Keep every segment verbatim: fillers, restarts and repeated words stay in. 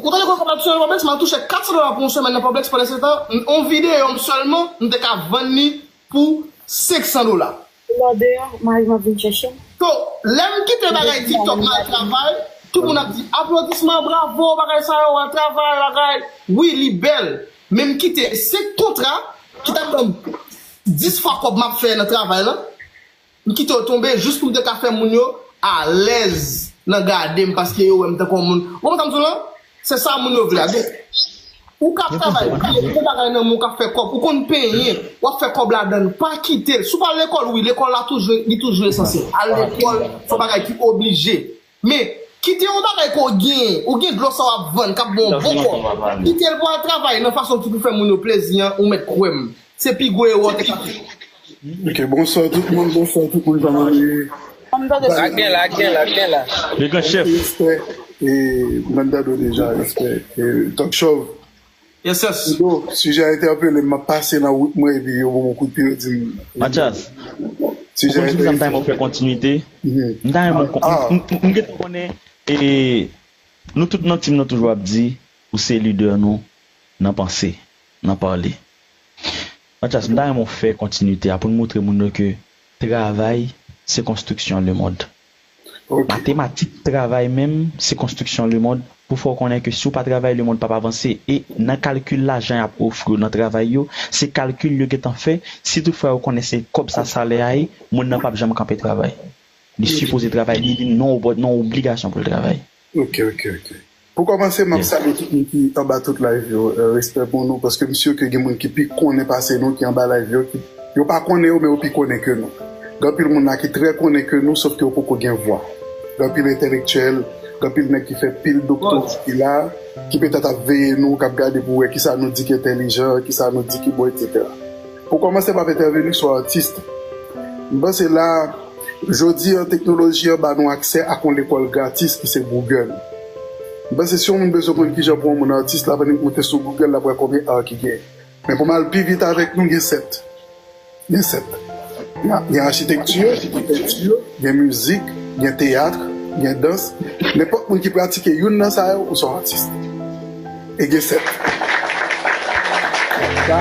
Ou tande kòb la touche nan Publix, m al touche kat san dola pou yon semèn nan Publix pandan se tan, m- yon videyo m sèlman, m te ka vann li pou senk san dola. Lè w deyò, mari m ap vin chèche m. So, lè m kite bagay TikTok, m al travay, tout moun ap di, aplodisman, bravo, bagay sa yo, w al travay, bagay. Wi, li bèl. Men m kite senk kontra ki t ap ban m dis fwa kòb m ap fè nan travay lan. M kite yo tonbe jis pou m te ka fè moun yo alèz nan gade m paske yo wè m tankou yon moun. Ou konprann sa m di w lan? Se sa moun yo vle a. Donk, ou ka ap travay byen, ou gen bagay nan men w k ap fè kòb, ou konn penyen, w ap fè kòb ladan l, pa kite l. Si w pral lekòl, wi, lekòl la toujou, li toujou esansyèl. Al lekòl, se yon bagay ki oblije. Men, kite yon bagay ke w genyen, ou gen dlo sa w ap vann, k ap ba w bon kòb. Kite l pou al travay nan fason ki pou fè moun yo plezi an, ou mèt kwè m. Se pi gwo erè w te ka fè. Ok, bonswa tout moun, bonswa tout moun, kòman nou ye? Ak gen la, ak gen la, ak gen la. Le gran chèf. Respè, e, mwen dado deja, respè. E, Talk Show. Yes, yes. Yo, sijè a entèpele m, m ap pase nan wout mwen, epi yo ban m yon kout pye, yo di m. Mathias, ou konn ki sa m ta renmen w fè kontinite? M ta renmen w kon- m- m- m gentan konnen, e, nou tout nan team nan toujou ap di, ou se lidè nou, nan panse, nan pale. Mathias, m ta renmen w fè kontinite a pou n montre moun yo ke travay se konstriksyon lemonn. Ok. Matematik travay menm se konstriksyon lemonn pou fè w konnen ke si w pa travay, lemonn p ap avanse. E nan kalkil lajan y ap ofri w nan travay yo, se kalkil yo gentan fè. Si toutfwa yo konnen se kòb sa salè a ye, moun nan p ap janm kanpe travay. Li sipoze travay, li, li nan obligasyon pou l travay. Ok, ok, ok. Pou kòmanse, m ap salye tout moun ki anba tout live yo. Eh, respè pou nou, paske m si ke gen moun ki pi konnen pase nou ki anba live yo, ki, yo pa konnen yo, men yo pi konnen ke nou. Gen anpil moun la ki trè konnen ke nou, sòf ke yo poko gen vwa. Gen anpil entèlektyèl, gen anpil nèg ki fè pil doktora ki la, ki petèt ap veye nou, k ap gade pou wè kisa nou di ki entèlijan, kisa nou di ki bon, etsetera. Pou kòmanse, m ap entèveni sou atis. M panse la, jodi an, teknoloji an ba nou aksè ak yon lekòl gratis ki se Google. M panse si yon moun bezwen konn kijan pou yon moun atis, l ap annik moute sou Google, l ap wè konbyen art ki gen. Men pou m al pi vit avèk nou, gen sèt. Gen sèt. Gen, gen achitekti, gen penti, gen mizik, gen teyat, gen dans. Nenpòt moun ki pratike youn nan sa yo, ou se yon atis. E gen sèt. Sa,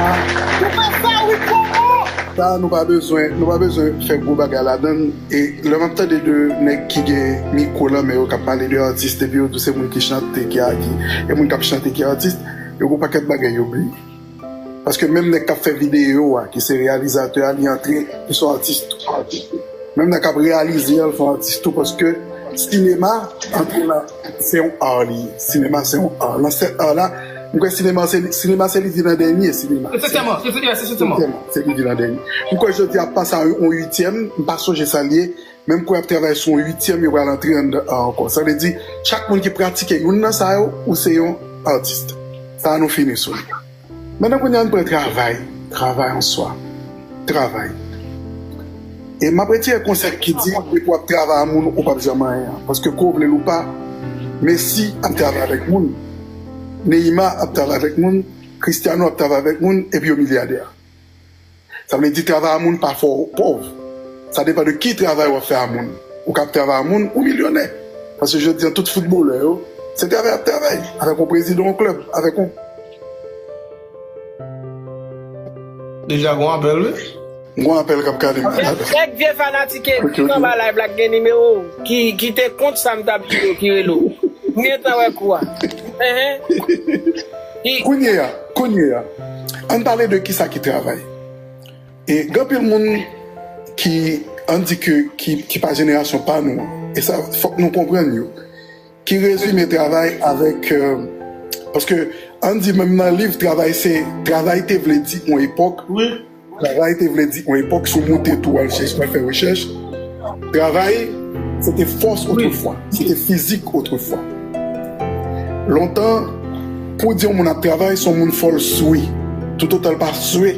sa, nou pa bezwen, nou pa bezwen fè gwo bagay ladan l. E lè m ap tande de nèg ki gen mikwo nan men yo k ap pale de atis, epi yo di se moun ki chante ki, ki, e moun k ap chante ki atis, yo gon pakèt bagay yo bliye. Paske menm nèg k ap fè videyo a, ki se reyalizatè a, li antre, li se yon atis tou. Menm nèg k ap reyalize a, l se yon atis tou, paske sinema antre nan, se yon art li ye. Sinema se yon art. Nan sèt art la, m kwè sinema se, sinema se li ki nan dènye, sinema. Efektivman, efektivman, se efektivman. Efektivman, se li ki nan dènye. M kwè jodi a ap pase a yon uityèm, m pa sonje sa l ye, men m kwè y ap travay sou yon uityèm, yo pral antre anndan an ankò. Sa vle di, chak moun ki pratike youn nan sa yo, ou se yon atis. Sa a nou fini sou li. Mentnan kounye a n pran travay, travay an swa. Travay. E m ap retire konsèp ki di, depi w ap travay a moun, ou p ap janm anyen an. Paske ke w vle l ou pa, Messi ap travay avèk moun, Neymar ap travay avèk moun, Cristiano ap travay avèk moun, epi yo milyadè. Sa vle di travay a moun pa fè w pòv. Sa depann de ki travay w ap fè a moun. Ou ka ap travay a moun, ou milyonè. Paske jodi an, tout foutbolè yo, se travay y ap travay. Avèk yon prezidan yon klèb, avèk yon. Deja gon apèl, wi. Gon apèl k ap kale m. Kèk vye fanatik ki anba live la ki gen nimewo w, ki, ki te kont sa m t ap di yo, ki rele w. M gentan wè kou a. Enhen. Kounye a, kounye a, ann pale de kisa ki travay. E gen anpil moun ki, ann di ke, ki, ki pa jenerasyon pa nou an. E sa, fòk nou konprann yo. Ki rezime travay avèk, euh, paske ann di menm nan liv, travay se, travay te vle di yon epòk. Wi. Travay te vle di yon epòk, si w moute tou al chèche, al fè rechèch. Travay, se te fòs otrefwa, se te fizik otrefwa. Lontan, pou di yon moun ap travay, se yon moun fò l swe. Toutotan l pa swe,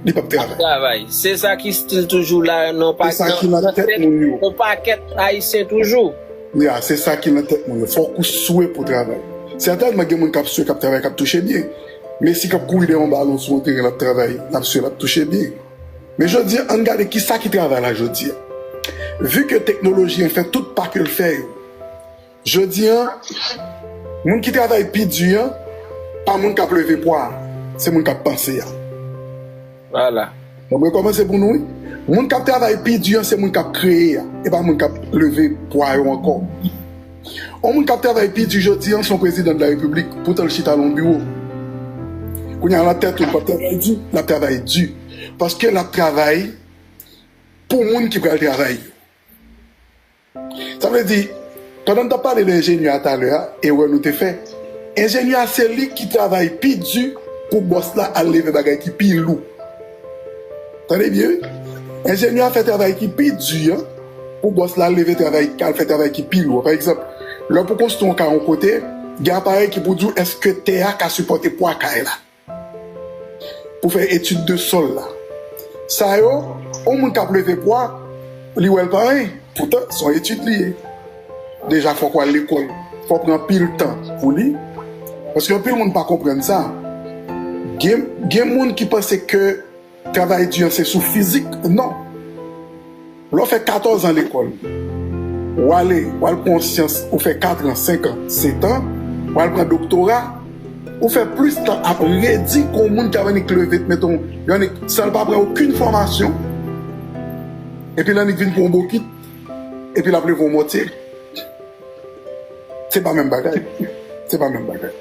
li p ap travay. Travay. Se sa ki still toujou la nan, se sa ki nan tèt moun yo. Yon pakèt Ayisyen toujou. Ya, se sa ki nan tèt moun yo. Fòk ou swe pou travay. Sètènman, gen moun k ap swe, k ap travay, k ap touche byen. Messi k ap kouri dèyè yon balon sou yon teren, l ap travay, l ap swe, l ap touche byen. Men jodi a, ann gade kisa ki travay la jodi a. Vi ke teknoloji an fè tout pa ke l fè yo. Jodi a, Moun ki travay pi di an, pa moun k ap leve pwa, se moun k ap panse a. Vwala. Bon, mwen kòmanse pou nou, wi. Moun k ap travay pi di an, se moun k ap kreye a, e pa moun k ap leve pwa yo ankò. Yon moun k ap travay pi di jodi an, se yon prezidan de la repiblik, poutan l chita nan yon biwo. Kounye a nan tèt ou, l p ap travay di, l ap travay di. Paske l ap travay pou moun ki pral travay yo. Sa vle di, pandan n t ap pale de enjenyè a talè a, erè nou te fè. Enjenyè a se li ki travay pi di pou bòs la al leve bagay ki pi lou. Tande byen, wi. Enjenyè a fè travay ki pi di an pou bòs la al leve travay, al fè travay ki pi lou an. Pa egzanp, lè w pou konstwi yon kay yon kote, gen aparèy ki pou di w èske tè a ka sipòte pwa kay la. Pou fè etid de sòl la. Sa yo, yon moun k ap leve pwa, li wè l pa anyen. Poutan, se yon etid li ye. Deja, fòk w al lekòl. Fò w pran anpil tan pou li. Paske anpil moun pa konprann sa. Gen, gen moun ki panse ke travay di an se sou fizik. Non. Lè w fè katòz an lekòl, w ale, w al pran yon syans, ou fè kat an, senk an, sèt an, w al pran doktora, ou fè plis tan ap redi kon moun k ap annik leve, meton, l annik, san l pa pran okenn fòmasyon, epi l annik vin pran yon bokit, epi l ap leve yon mòtye. Se pa menm bagay. Se pa menm bagay.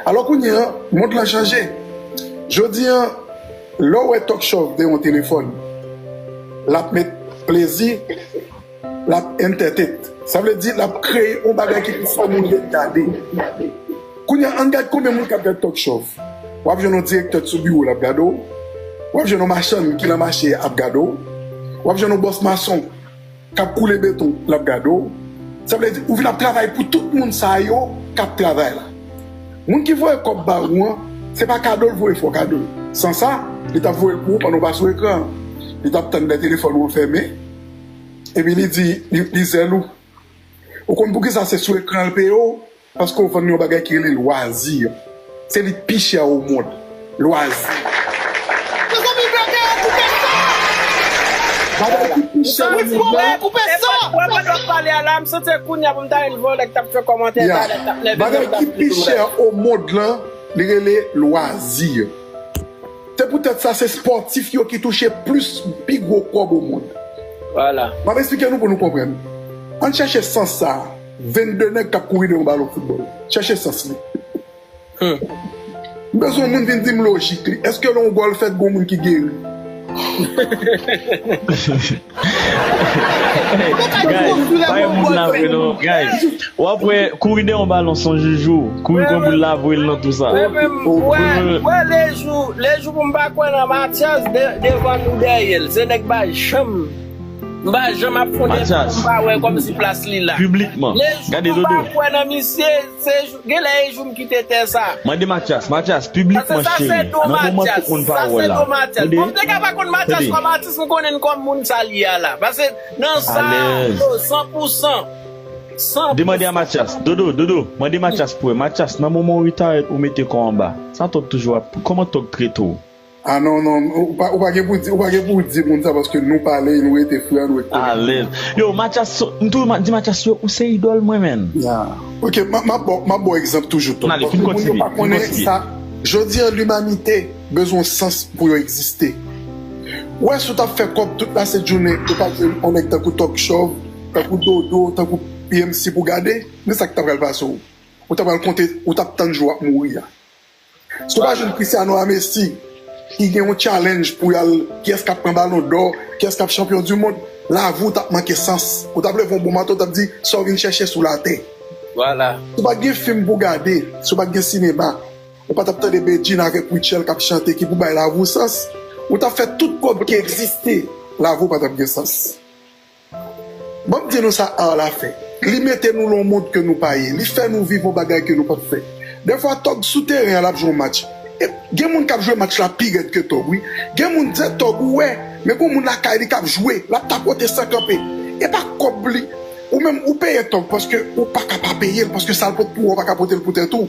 Alò kounye a, mond lan chanje. Jodi a, lè w wè Talk Show de yon telefòn, l ap met plezi, l ap entertain. Sa vle di, l ap kreye yon bagay ki pou fè moun ret gade. Kounye a, ann gad konbyen moun k ap gad Talk Show. W ap jwenn yon direktè sou biwo, l ap gade w. W ap jwenn yon machann ki nan mache ap gade w. W ap jwenn yon bòs mason k ap koule beton, l ap gade w. Sa vle di, ou vin ap travay pou tout moun sa yo k ap travay la. Moun ki voye kòb ba ou an, se pa kado l voye fè w kado l. San sa, li t ap voye l pou ou pandan w pa sou ekran an. Li t ap tann lè telefòn ou an fèmen, epi li di, li, li zèl ou. Ou konn poukisa se sou ekran an l peye w? Paske w vann yon bagay ki rele lwazi. Se li k pi chè o mond. Lwazi. Mezanmi, Blanka, koupe son! Bagay ki pi chè o mond lan. Koupe son! Mwen, mwen, mwen pale a la, m santi kounye a pou m ta rive vòlè k t ap fè kòmantè talè, t ap nève m, bagay ki pi chè o mond lan, li rele lwazi. Se poutèt sa, se spòtif yo ki touche plis, pi gwo kòb o mond. Vwala. M ap esplike nou pou nou konprann. Ann chèche sans sa a. Vennde nèg k ap kouri de yon balon foutbòl. Chèche sans li. Hmm. M bezwen yon moun vin di m lojik li. Èske lè yon gòl fèt, gon moun ki geri? Guys, pa gen moun la vre non. Guys, w ap wè kouri dèyè yon balon se yon joujou. Kouri kon boul la voye l nan tou sa. Mwen menm, wè, wè lejou, lejou pou m pa kwè nan Matyas de, devan nou dèyè l. Se nèg pa janm, m pa janm ap fon devan pou m pa wè kòmsi plas li la. Piblikman. Lejou pou m pa kwè nan misye, se jou, genlè e jou m kite tè sa. Mande Matyas, Matyas, piblikman cheri. Nan moman tout moun pa wè w la. Tande. Bon, m te ka pa konn Matyas kòm atis, m konnen l kòm moun sa l ye a la. Paske nan sa, yo, san pou san. San pou san. Demande a Matyas. Dodo, Dodo, mande Matyas pou wè. Matyas, nan moman w retirement ou mete kò anba. Sa Tòg toujou ap, kòman Tòg trete w? Ah non, non, ou pa, ou pa gen pou di, ou pa gen pou di moun sa paske nou pale, nou rete frè, nou rete kòlèg. Alèz. Yo, Matyas, m toujou di Matyas, yo, ou se idòl mwen, menn. Ya. Ok, m ap, m ap ba w, m ap ba w egzanp toujou, Tòg. Paske moun yo pa konnen sa. Jodi a, limanite bezwen sans pou yo egziste. Ou wè, si w t ap fè kòb tout lasent jounen, ou pa t jwenn yon nèg tankou Tòg Chòv, tankou Dodo, tankou P M C pou gade, men sa k ta pral pase w. Ou ta pral konte, ou t ap tann jou w ap mouri a. Si w pa jwenn Cristiano a Messi, ki gen yon challenge pou y al, kiyès k ap pran balon dò, kiyès k ap chanpyon di mond, lavi w t ap manke sans. Ou t ap leve yon bon maten, ou t ap di, sa w vin chèche sou latè. Vwala. Si w pa t gen fim pou gade, si w pa t gen sinema, ou pa t ap tande Bedjine avèk Rutshelle k ap chante ki pou bay lavi w sans, ou t ap fè tout kòb ki egziste, lavi w pa t ap gen sans. Ban m di nou sa art la fè. Li mete nou nan yon mond ke nou pa ye. Li fè nou viv yon bagay ke nou p ap fè. Dèfwa, Tòg sou teren an, l ap jwe yon match. E gen moun k ap jwe match la pi rèd ke Tòg, wi. Gen moun, se Tòg ou wè, men gen moun lakay li k ap jwe, l ap tapote san kanpe. E pa kòb li. Ou menm, ou peye Tòg paske ou pa ka pa peye l, paske sa l pot pou ou, ou pa ka pote l pou tèt ou.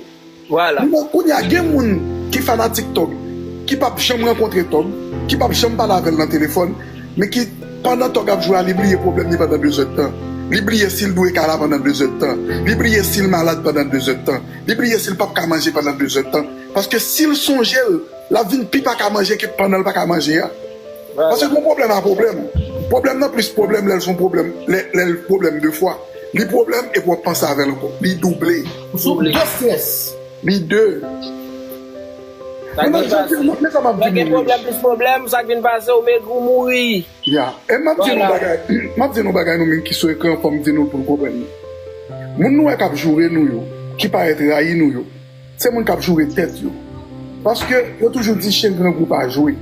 Vwala. Men kounye a, gen moun ki fanatik Tòg, ki p ap janm rankontre Tòg, ki p ap janm pale avè l nan telefòn, men ki, pandan Tòg ap jwe a, li bliye pwoblèm li pandan de zèdtan. Li bliye si l dwe ka la pandan de zèdtan. Li bliye si l malad pandan de zèdtan. Li bliye si l p ap ka manje pandan de zèdtan. Paske si l sonje l, l ap vin pi pa ka manje ke pandan l pa ka manje a. Paske gon pwoblèm a pwoblèm. Pwoblèm nan plis pwoblèm lè l se yon pwoblèm, lè, lè l pwoblèm de fwa. Li pwoblèm epi w ap panse avè l ankò. Li double. Sou de strès. Li de. Sa k vin pase. Lè gen pwoblèm plis pwoblèm, sa k vin pase, ou megri, ou mouri. Ya. E m ap di nou bagay, m ap di nou bagay nou menm ki sou ekran, fò m di nou l pou n konprann li. Moun nou wè k ap joure nou yo, ki parèt rayi nou yo, se moun k ap joure tèt yo. Paske yo toujou di chen grangou pa jwe.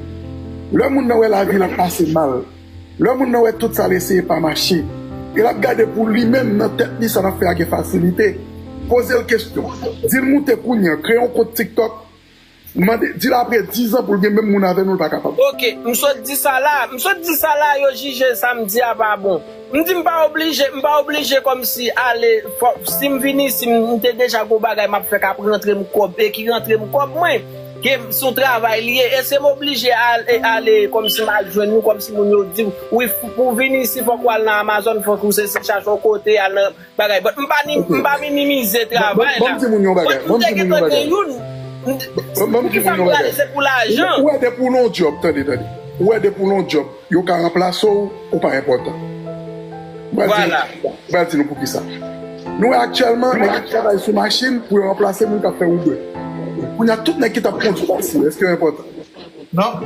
Lè moun nan wè lavi l ap pase mal, lè moun nan wè tout sa l eseye pa mache, e l ap gade pou li menm nan tèt li sa l ap fè a gen fasilite, poze l kesyon. Di l moute kounye a, kreye yon kont TikTok, mande, di l apre diz an pou l gen menm moun avè nou, l pa kapab. Ok, m sot di sa la, m sot di sa la, yo jije sa m di a pa bon. M di m pa oblije, m pa oblije kòmsi ale, fò, si m vin isi, m, m te deja gon bagay m ap fè k ap rantre m kòb, e ki rantre m kòb mwen, ke s on travay li ye, e se m oblije ale, ale kòmsi m al jwenn nou, kòmsi moun yo di w, wi, pou w vin isi, fòk w al nan Amazon, fòk ou se, se chache yon kote, al nan bagay. But m pa ni, m pa minimize travay la. Ban m di moun yon bagay. But m te gentan gen youn. Ban m di moun yon bagay. Se pou lajan. Ou wè depi w nan yon djòb, tande, tande. Ou wè depi w nan yon djòb, yo ka ranplase w, ou pa enpòtan. M pral di nou, m pral di nou poukisa. Nou wè aktyèlman, nèg ap travay sou machin pou yo ranplase moun k ap fè Uber. Kounye a, tout nèg ki t ap kondui taksi yo, èske yo enpòtan? Non.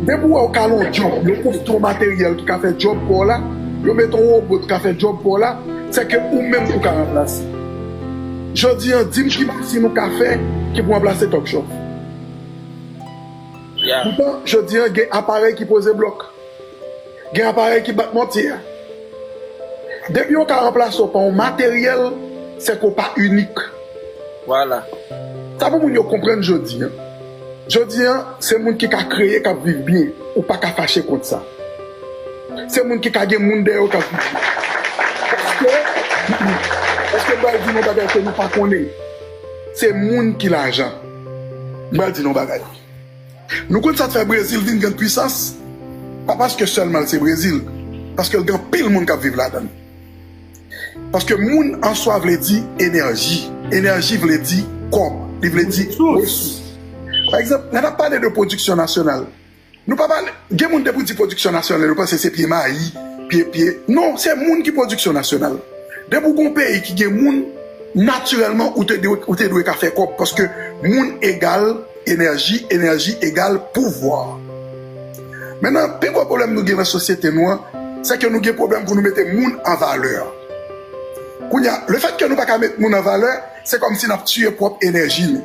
Depi w wè w ka nan yon djòb, yo konstwi yon materyèl ki ka fè djòb pa w la, yo mete yon wobo ki ka fè djòb pa w la, se ke ou menm ou ka ranplase. Jodi an, di m ki machin ou ka fè ki pou ranplase Top Chòf. Poutan, jodi an, gen aparèy ki poze blòk. Gen aparèy ki bat mòtye a. Depi yo ka ranplase w pa yon materyèl, se ke w pa inik. Vwala. Sa pou moun yo konprann jodi an. Jodi an, se moun ki ka kreye k ap viv byen. Ou pa ka fache kont sa. Se moun ki ka gen moun dèyè yo k ap viv byen. Paske, paske m pral di nou bagay ke nou pa konnen. Se moun ki lajan. M pral di nou bagay. Nou konn sa k fè Brezil vin grann pwisans? Pa paske sèlman l se Brezil, paske l gen anpil moun k ap viv ladan l. Paske moun an swa vle di enèji. Enèji vle di kòb. Li vle di resous. Pa egzanp, lè n ap pale de pwodiksyon nasyonal, nou pa pale, gen moun depi w di pwodiksyon nasyonal, yo panse se pye mayi, pye, pye. Non, se moun ki pwodiksyon nasyonal. Depi w gen yon peyi ki gen moun, natirèlman, ou te dwe, ou te dwe ka fè kòb, paske moun egal enèji, enèji egal pouvwa. Mentnan, pi gwo pwoblèm nou gen nan sosyete nou an, se ke nou gen pwoblèm pou nou mete moun an valè. Kounye a, lefètke nou pa ka met moun an valè, se kòmsi n ap tiye pwòp enèji nou.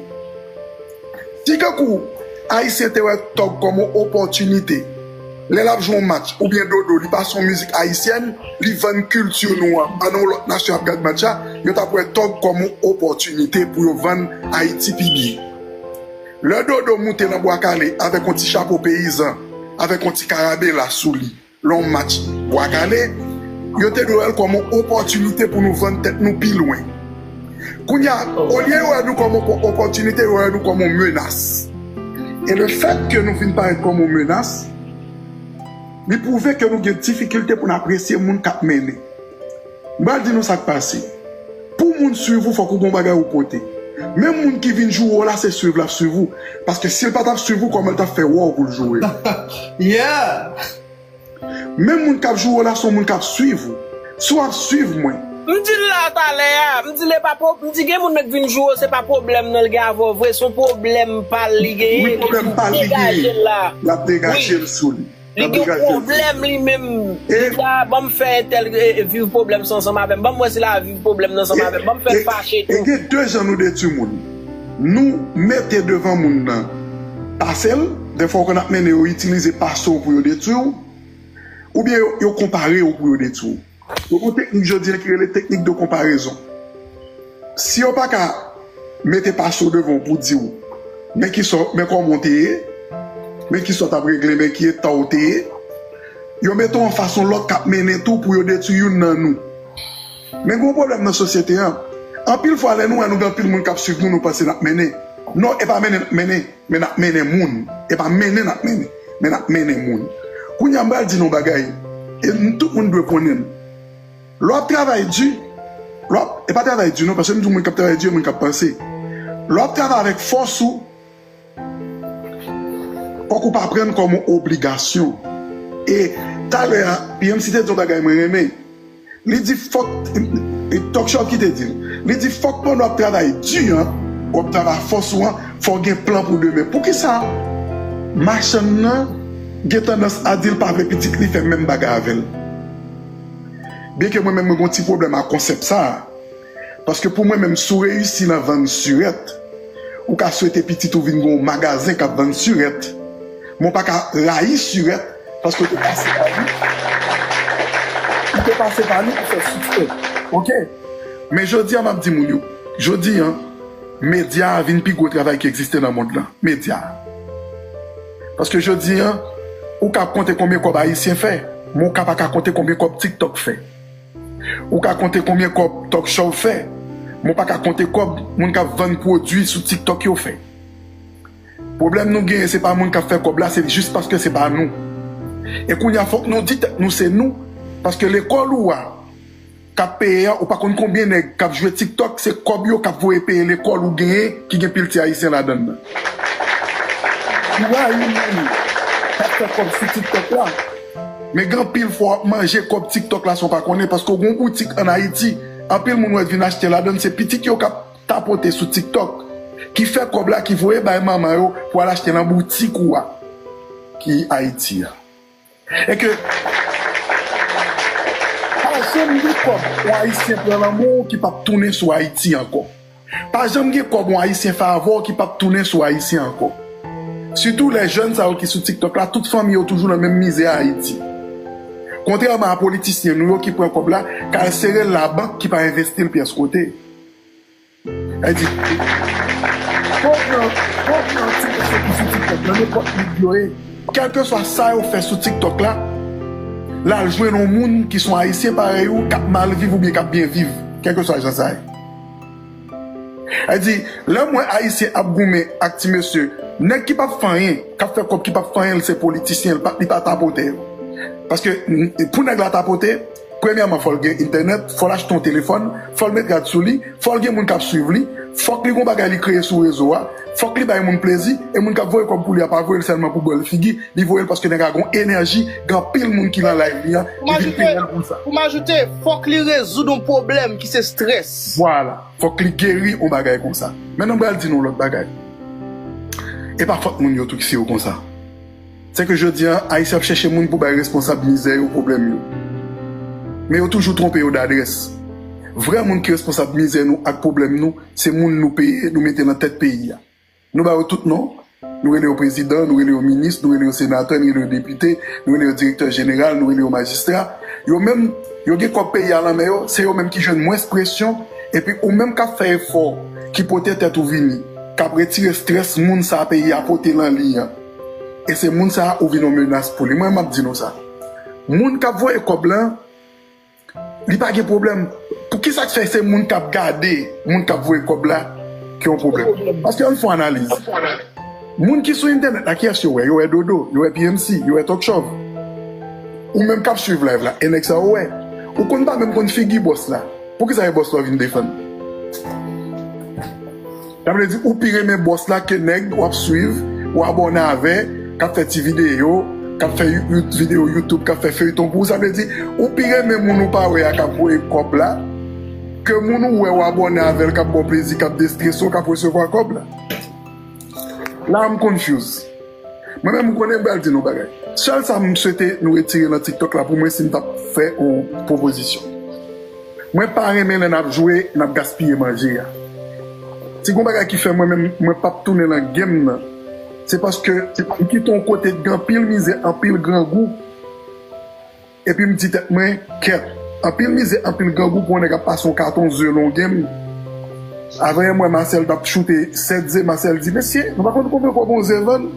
Si kankou Ayisyen te wè tòg kòm yon opòtinite, lè l ap jwe yon match, oubyen Dodo, li pase yon mizik ayisyèn, li vann kilti nou an, ba nan yon lòt nasyon ap gad match la, yo t ap wè tòg kòm yon opòtinite pou yo vann Ayiti pi byen. Lè Dodo moute nan Bwa Kale avèk yon ti chapo peyizan, avèk yon ti karabela sou li, lè yon match Bwa Kale, yo te dwe wè l kòm yon opòtinite pou nou vann tèt nou pi lwen. Kounye a, olye yo wè nou kòm yon opòtinite, yo wè nou kòm yon menas. E lefètke nou fin parèt kòm yon menas, li pwouve ke nou gen difikilte pou n apresye moun k ap mennen. M pral di nou sa k pase. Pou moun swiv ou, fòk ou gen yon bagay ou pote. Menm moun ki vin joure w la, se swiv l ap swiv ou. Paske si l pa t ap swiv ou, kòman l t ap fè wè w pou l joure w? Yeah! Menm moun k ap joure w la, se yon moun k ap swiv ou. Si w ap swiv mwen. M di l la talè a, m di l e pa pwob-, m di gen moun nan k vin joure w, se pa pwoblèm nan l gen avè w vre, se yon pwoblèm pa l li genyen, wi, pwoblèm pa l li genyen. Degaje l la. L ap degaje l sou li. Li gen pwoblèm li menm. Li di, a, ban m fè entèl, e, e, viv pwoblèm sa ansanm avè m. Ban m wè si l a viv pwoblèm nan ansanm avè m. Ban m fè l fache tou. E gen de jan nou detwi moun. Nou mete devan moun nan pase l, dèfwa w konn ap mennen yo itilize pase w pou yo detwi w, oubyen yo, yo konpare w pou yo detwi w. Yo gon teknik jodi a ki rele teknik de konparezon. Si yo pa ka mete pase w devan w pou di w, men kisa, men kòman w te ye, men kisa w t ap regle, men ki eta w te ye, yo mete w anfas yon lòt k ap mennen tou pou yo detwi youn nan nou. Men gen yon pwoblèm nan sosyete an. Anpil fwa, lè nou wè nou gen anpil moun k ap swiv nou, nou panse n ap mennen. Non, e pa mennen n ap mennen, men n ap mennen moun. E pa mennen n ap mennen, men n ap mennen moun. Kounye a, m pral di nou yon bagay, e n, tout moun dwe konnen l. Lè w ap travay di, lè w ap, e pa travay di non, paske m di w moun k ap travay di, e moun k ap panse. Lè w ap travay avèk fòs ou, fòk ou pa pran l kòm yon obligasyon. E talè a, P M C te di yon bagay mwen renmen. Li di fòk, e Talk Show ki te di l. Li di fòk pandan w ap travay di an, w ap travay fòs ou an, fò w gen plan pou demen. Poukisa machann nan gen tandans a di l pa vle pitit li fè menm bagay avè l? Byenke mwen menm mwen gen yon ti pwoblèm ak konsèp sa a. Paske pou mwen menm, si w reyisi nan vann sirèt, ou ka swete pitit ou vin gen yon magazen k ap vann sirèt. Men w pa ka rayi sirèt paske w te pase pa li. Ou te pase pa li pou fè siksè. Oke? Men jodi a, m ap di moun yo, jodi a, medya a vin pi gwo travay ki egziste nan mond lan. Medya a. Paske jodi a, ou ka konte konbyen kòb Ayisyen fè, men w ka pa ka konte konbyen kòb TikTok fè. Ou ka konte konbyen kòb Talk Show fè, men w pa ka konte kòb moun k ap vann pwodui sou TikTok yo fè. Pwoblèm nou genyen, se pa moun k ap fè kòb la, se jis paske se pa nou. E kounye a, fòk nou di tèt nou se nou, paske lekòl ou a k ap peye a, ou pa konn konbyen nèg k ap jwe TikTok, se kòb yo k ap voye peye lekòl ou genyen ki gen pil ti Ayisyen ladan l nan. Ou rayi moun k ap fè kòb sou TikTok la. Men gen anpil fwa w ap manje kòb TikTok la san w pa konnen, paske w gen yon boutik ann Ayiti, anpil moun w wè vin achte ladan l, se pitit yo k ap tapote sou TikTok, ki fè kòb la, ki voye bay manman yo pou al achte nan boutik ou a, ki Ayiti a. E ke pa janm gen kòb yon Ayisyen pran nan men w ki p ap tounen sou Ayiti ankò. Pa janm gen kòb yon Ayisyen fè avè w ki p ap tounen sou Ayisyen ankò. Sitou lè jèn sa yo ki sou TikTok la, tout fanmi yo toujou nan menm mizè Ayiti. Kontrèman a politisyen nou yo ki pran kòb la, k al sere l labank ki pa envesti l pyès kote. Sa di, fò w pran, fò w pran ti mesye ki sou TikTok nan nenpòt lig yo ye. Kèlkeswa sa yo fè sou TikTok la, l al jwenn yon moun ki se yon Ayisyen parèy ou, k ap mal viv oubyen k ap byen viv. Kèlkeswa jan sa ye. Sa di, lè m wè Ayisyen ap goumen ak ti mesye, nèg ki p ap fè anyen, k ap fè kòb ki p ap fè anyen, l se politisyen, l pa, li pa tapotè yo. Paske, n-, pou nèg la tapote, premyèman, fò l gen entènèt, fò l achte yon telefòn, fò l met rad sou li, fò l gen moun k ap swiv li, fòk li gen yon bagay li kreye sou rezo a, fòk li bay moun plezi, e moun k ap voye kòb pou li a pa voye l sèlman pou bwè l figi, li voye l paske nèg la gen yon enèji, gen anpil moun ki nan live li an, li vin peye l pou sa. Pou m ajoute, fòk li rezoud yon pwoblèm ki se strès. Vwala, fòk li geri yon bagay konsa. Men nou pral di nou lòt bagay. E pa fòt moun yo tou ki se yo konsa. Se ke jodi a, Ayisyen ap chèche moun pou bay responsab mizè yo, pwoblèm yo. Men yo toujou twonpe yo dadrès. Vrè moun ki responsab mizè nou ak pwoblèm nou, se moun nou peye, nou mete nan tèt peyi a. Nou ba yo tout non. Nou rele yo prezidan, nou rele yo minis, nou rele yo senatè, nou rele yo depite, nou rele yo direktè jeneral, nou rele yo majistra. Yo menm, yo gen kòb peyi a nan men yo, se yo menm ki jwenn mwens presyon, epi ou menm k ap fè efò, ki pote tèt ou vini, k ap retire strès moun sa a peyi a pote nan li an. E se moun sa a ou vin yon menas pou li. Mwen, m ap di nou sa. Moun k ap voye kòb lan, li pa gen pwoblèm. Poukisa k fè se moun k ap gade, moun k ap voye kòb la, ki yon pwoblèm? Paske ann fè yon analiz. Moun ki sou entènèt la, kiyès yo wè? Yo wè Dodo, yo wè P M C, yo wè Talk Show. Ou menm k ap swiv live la, e nèg sa yo wè. Ou konn pa menm konn figi bòs la. Poukisa e bòs la w vin defann? Sa vle di ou pi renmen bòs la ke nèg w ap swiv, ou abòne avè, k ap fè ti videyo, k ap fè you-, you-, videyo YouTube, k ap fè feyton pou ou. Sa vle di ou pi renmen moun ou pa wè a k ap voye kòb la, ke moun ou wè ou abòne avè l, k ap ba w plezi, k ap destrese w, k ap resevwa kòb la. La a m confuse. Mwen menm, ou konnen, m pral di nou bagay. Sèl sa m swete nou retire nan TikTok la pou mwen, si m t ap fè yon pwopozisyon. Mwen pa renmen lè n ap jwe, n ap gaspiye manje a. Si gon bagay ki fè mwen menm, mwen p ap tounen nan game nan, se paske m kite yon kote k gen anpil mizè, anpil grangou. Epi m di tèt mwen, kèt, anpil mizè, anpil grangou pou yon nèg ap pase yon katon ze nan yon game. Avanyè m wè Marcel t ap choute sèt ze, Marcel di, "Mesye, nou pa konn konbyen kòb yon ze vann?"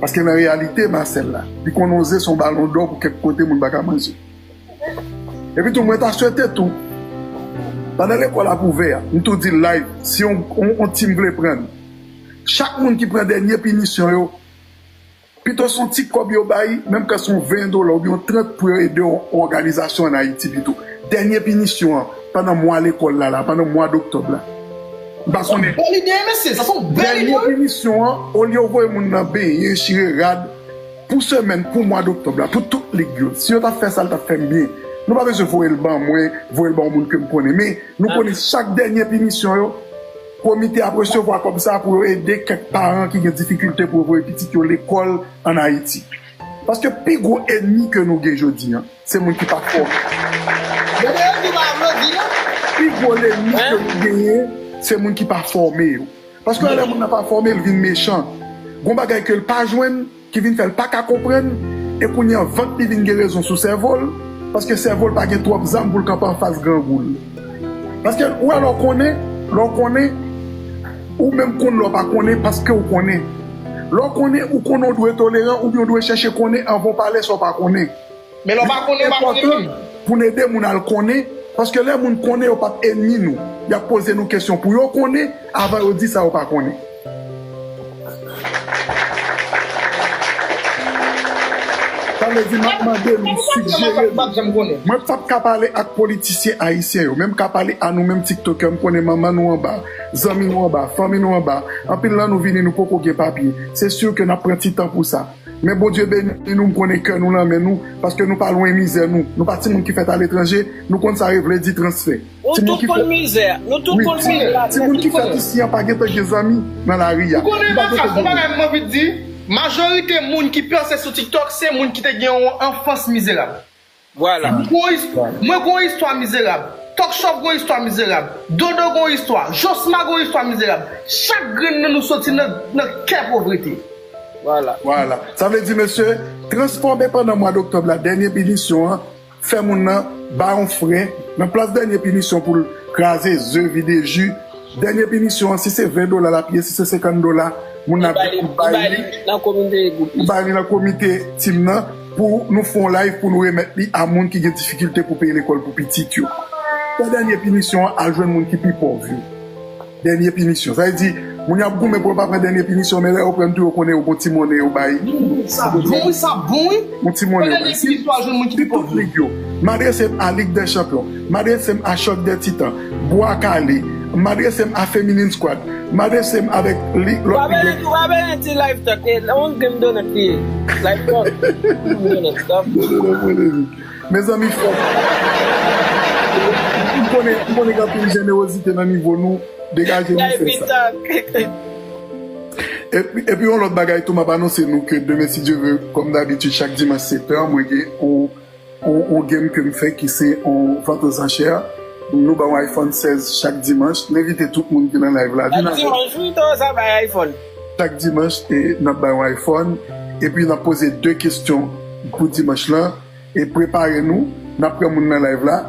Paske nan reyalite, Marcel la, li konn yon ze se yon balon dò pou kèk kote moun pa ka manje. Epi tou, mwen ta swete tou, pandan lekòl ap ouvè a, m tou di l live, si yon, yon, yon team vle pran n, chak moun ki pran dènye pinisyon yo, Pito se yon ti kòb yo bay, menm ke se yon ven dola oubyen yon trant pou yo ede yon, yon òganizasyon ann Ayiti pito. Dènye pinisyon an, pandan mwa lekòl la, la, pandan mwa doktòb la. M pa konnen. Bèl ide, mesye, sa se yon bèl ide. Dènye pinisyon an, olye yo voye moun nan benyen, chire rad, pou semèn, pou mwa doktòb la, pou tout lig yo. Si yo t ap fè sa, l t ap fè m byen. Nou pa bezwen voye l ban mwen, voye l ban yon moun ke m konnen. Men, nou konnen chak dènye pinisyon yo, komite ap resevwa kòb sa pou yo ede kèk paran ki gen difikilte pou yo voye pitit yo lekòl ann Ayiti. Paske pi gwo ènmi ke nou gen jodi a, se moun ki pa fòme. Pi gwo lènmi ke nou genyen, se moun ki pa fòme yo. Paske lè moun nan pa fòme, l vin mechan. Gon bagay ke l pa jwenn, ki vin fè l pa ka konprann, e kounye a vant li vin gen rezon sou sèvo l, paske sèvo l pa gen twòp zam pou l kanpe anfas grangou l. Paske ou wè lè w konnen, lè w konnen, ou menm konn lè w pa konnen paske w konnen. Lè w konnen, ou konnen w dwe toleran oubyen w dwe chèche konnen anvan w pale sa w pa konnen. Men lè w pa konnen, w pa konnen menm. Pou n ede moun al konnen, paske lè moun konnen, yo p ap ènmi nou. Y ap poze nou kesyon pou yo konnen, avan yo di sa yo pa konnen. Sa vle di, m ap mande nou, sigjere nou. Mwen p ap ka pale ak politisyen ayisyen yo, men m ka pale a nou menm tiktokè, m konnen manman nou anba, zanmi nou anba, fanmi nou anba. Anpil nan nou vini, nou poko gen papye. Se si ke n ap pran ti tan pou sa. Men Bondye beni nou, m konnen kè nou nan men nou, paske nou pa lwen mizè nou. Nou pa timoun ki fèt aletranje, nou konn sa yo vle di transfè. Nou tout konn mizè, nou tout konn mizè. Timoun ki fèt isi an pa gentan gen zanmi nan lari a. Ou konnen, Makas, yon bagay m anvi di, majorite moun ki pèse sou TikTok se moun ki te gen yon anfans mizerab. Vwala. Mwen gon istwa, mwen gon istwa mizerab. Talk Shop gon istwa mizerab. Dodo gon istwa. Josma gon istwa mizerab. Chak grenn nan nou soti nan, nan kè povrete. Vwala. Vwala. Sa vle di, mesye, transfòme pandan mwa doktòb la, dènye pinisyon an, fè moun nan ba yon frè, nan plas dènye pinisyon pou l kraze ze, vide ji, dènye pinisyon an, si se ven dola l ap ye, si se senkant dola, moun nan bay li, li bay li nan komite gwoup li. Li bay li nan komite tim nan pou nou fè yon live pou nou remèt li a moun ki gen difikilte pou peye lekòl pou pitit yo. Fè dènye pinisyon an al jwenn moun ki pi pòv yo. Dènye pinisyon. Sa vle di, moun yo ap goumen pou yo pa pran dènye pinisyon, men lè yo pran tou, yo konnen yo gon ti monnen yo bay. Sa bon, wi, sa bon, wi. Yon ti monnen yo bay. Fè dènye pinisyon al jwenn moun ki pi pòv yo. Si tout lig yo, m adrese m a Ligue des Champions, m adrese m a Choc des Titans, Bwa Kale, m adrese m a Feminine Squad, m adrese m avèk lig, lòt lig yo. Ou pa bezwen ti live talk, e, yon game donut li ye. Live talk. Donut, stop. Mezanmi, fòk. M konnen, m konnen gen anpil jenerozite nan nivo nou. Degaje nou fè sa. Epi, epi yon lòt bagay tou, m ap anonse nou ke demen, si Dye vle, kòm dabitid, chak dimanch sèt è, mwen gen yon, yon, yon game ke m fè ki se yon vant aux enchères. Nou ba yon iPhone sèz chak dimanch. M envite tout moun ki nan live la. Vin avèk. Chak dimanch, wi, Toza bay iPhone. Chak dimanch, e, n ap bay yon iPhone. Epi n ap poze de kesyon pou dimanch lan. E prepare nou, n ap pran moun nan live la,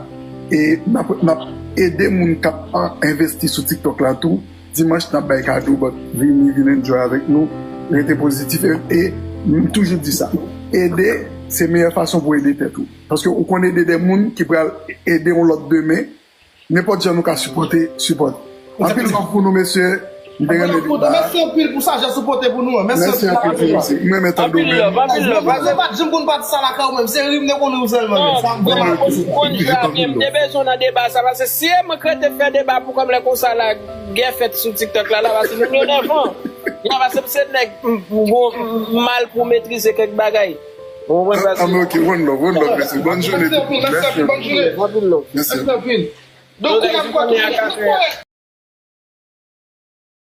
e n ap, n ap ede moun k ap, a, envesti sou TikTok la tou. Dimanch, n ap bay kado, but vini, vin enjoy avèk nou, rete pozitif, e, e m toujou di sa, ede, se meyè fason pou ede tèt ou. Paske ou konn ede de moun ki pral ede yon lòt demen, nenpòt jan nou ka sipòte, sipòte. Anpil love pou nou, mesye. M te renmen deba a. Mèsi anpil pou sajès ou pote pou nou an. Mèsi anpil, mèsi. M renmen tande w menm. Anpil love, anpil love. Mwen pa t janm konn pati sa lakay ou menm. Se ri m te konn ri w sèlman. Non, sa m vrèman apresye. Konn jwe avè m, m te bezwen nan deba sa, paske si e mwen k rete fè deba pou kòm lè konsa la, gè fèt sou TikTok la, la, paske nou yo nan van. Ya, paske m se nèg, m, m, m mal pou metrize kèk bagay. Ou konprann, paske... Ah, men ok, one love, one love, mesye. Bòn jounen tout moun. Mèsi anpil. Anpil love. Mèsi. Mèsi anpil. Donk, kounye a m kwè tou,